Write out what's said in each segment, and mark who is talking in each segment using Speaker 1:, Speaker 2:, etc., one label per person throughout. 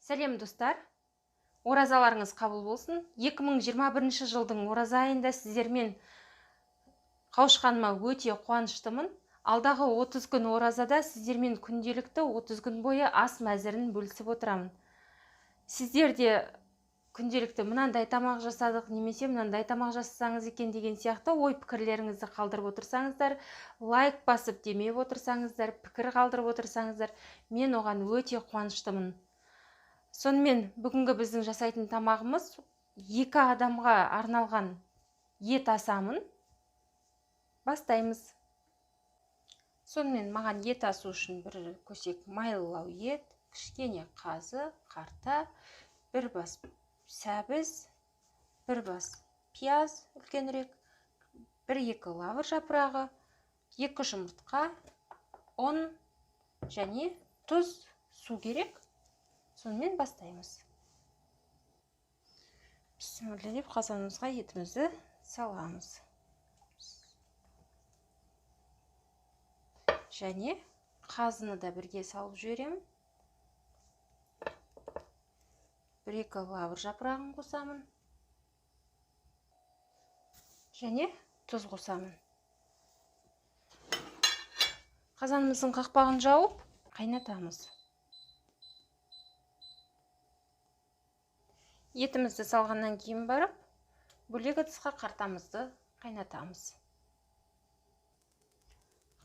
Speaker 1: Сәлем достар. Оразаларыңыз қабыл болсын. 2021 жылдың ораза айында сіздермен қауышқаныма өте қуаныштымын. Алдағы 30 күн оразада сіздермен күнделікті 30 күн бойы ас мәзірін бөлісіп отырамын. Сіздер де күнделікті мынандай тамақ жасадық немесе мынандай тамақ жасасаңыз екен деген сияқты ой пікірлеріңізді қалдырып отырсаңыздар, лайк басып демеп отырсаңыздар, пікір қалдырып отырсаңыздар, мен оған өте қуаныштымын. Сонымен бүгінгі біздің жасайтын тамағымыз екі адамға арналған ет асамын. Бастаймыз. Сонымен маған ет асу үшін бір көсек майлылау ет, кішкене қазы, қарта, бір бас сәбіз, бір бас пияз үлкенірек, бір-екі лавр жапырағы, 2 жұмыртқа, ұн және тұз, су керек. Сонымен бастаймыз. Бісміллә деп қазанымызға етімізді саламыз. Және қазыны да бірге салып жіберемін. 1-2 лавр жапырағын қосамын. Және тұз қосамын. Қазанымыздың қақпағын жауып, қайнатамыз. Етімізді салғаннан кейін барып, бөлек ыдысқа қартамызды қайнатамыз.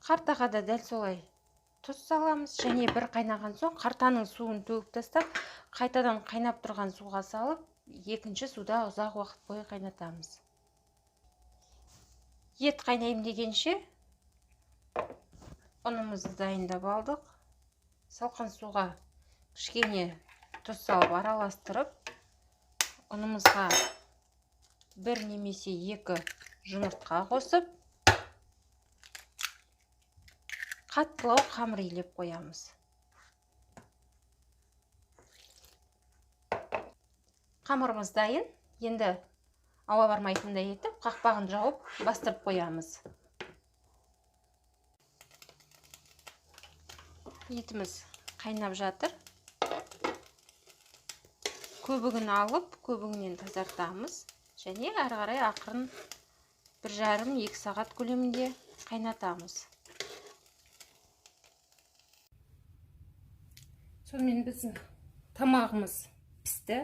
Speaker 1: Қартаға да дәл солай тұз саламыз және бір қайнаған соң қартаның суын төгіп тастап, қайтадан қайнап тұрған суға салып, екінші суда ұзақ уақыт бойы қайнатамыз. Ет қайнайым дегенше ұнымызды дайындап алдық. Салқын суға кішкене тұз салып араластырып, ұнымызға 1 немесе 2 жұмыртқа қосып, қаттылау қамыр илеп қоямыз. Қамырымыз дайын. Енді ауа бармайтындай етіп қақпағын жауып бастырып қоямыз. Етіміз қайнап жатыр. Көбігін алып, көбігінен тазартамыз және әрі қарай ақырын 1,5-2 сағат көлемінде қайнатамыз. Сонымен біздің тамағымыз пісті,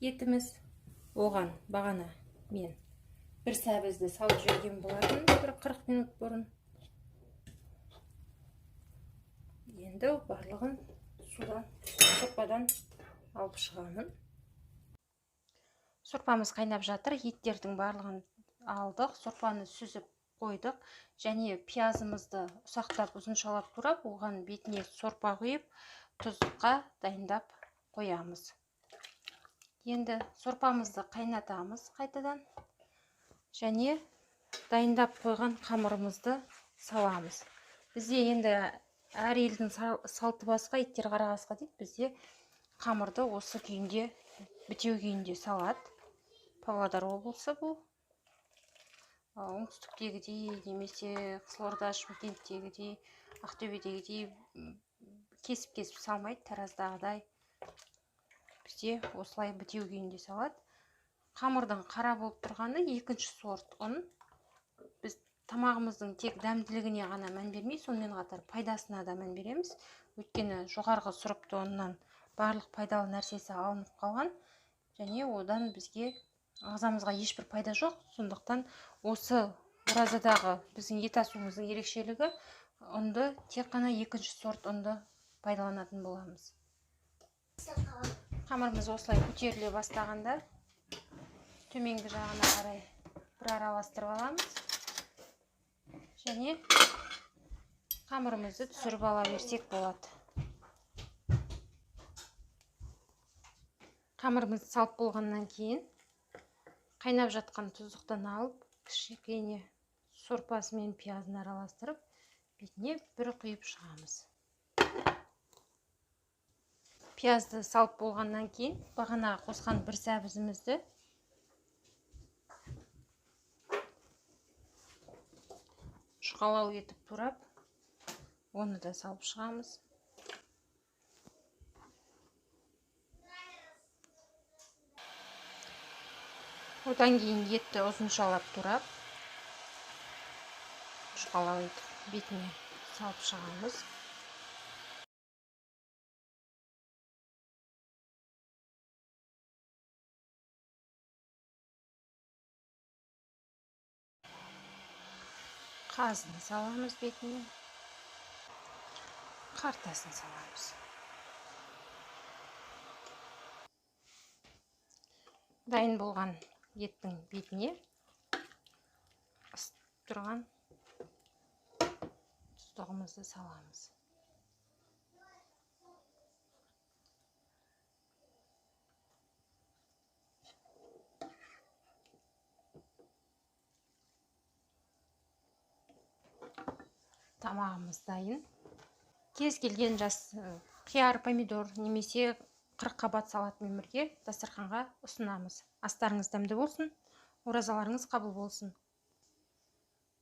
Speaker 1: етіміз. Оған бағана мен бір сәбізді салып жіберген болатын бір 40 минут бұрын. Енді барлығын судан, сорпадан алып шығамын. Сорпамыз қайнап жатыр, еттердің барлығын алдық, сорпаны сүзіп қойдық және пиязымызды ұсақтап ұзыншалап турап, оған бетіне сорпа құйып, тұзға дайындап қоямыз. Енді сорпамызды қайнатамыз қайтадан және дайындап қойған қамырымызды саламыз. Бізде енді әр елдің салты басқа, иттер қара қасқа дейді. Бізде қамырды осы күйінде, бітеу күйінде салады. Павлодар облысы бұл. Оңтүстіктегідей немесе Қызылорда, Шымкенттегідей, Ақтөбедегідей кесіп-кесіп салмайды, Тараздағыдай. Бізде осылай бітеу күйінде салады. Қамырдың қара болып тұрғаны екінші сорт ұн. Біз тамағымыздың тек дәмділігіне ғана мән бермей, сонымен қатар пайдасына да мән береміз. Өйткені жоғарғы сұрыпты ұннан барлық пайдалы нәрсесі алынып қалған және одан бізге ағзамызға ешбір пайда жоқ. Сондықтан осы оразадағы біздің ет асуымыздың ерекшелігі ұнды тек қана екінші сорт ұнды пайдаланатын боламыз. Қамырымыз осылай көтеріле бастағанда төменгі жағына қарай бір араластырып аламыз және қамырымызды түсіріп ала берсек болады. Қамырымызды салып болғаннан кейін қайнап жатқан тұздықтан алып, кішкене сорпасы мен пиязын араластырып, бетіне бір құйып шығамыз. Пиязды салып болғаннан кейін бағана қосқан бір сәбізімізді жұқалау етіп турап, оны да салып шығамыз. Одан кейін етті ұзыншалап турап, жұқалау етіп бетіне салып шығамыз. Қазыны саламыз бетіне, қартасын саламыз. Дайын болған еттің бетіне ысытып тұрған тұздығымызды саламыз. Тамағымыз дайын. Кез келген жас қияр, помидор немесе 40 қабат салатымен бірге дастарханға ұсынамыз. Астарыңыз дәмді болсын, оразаларыңыз қабыл болсын.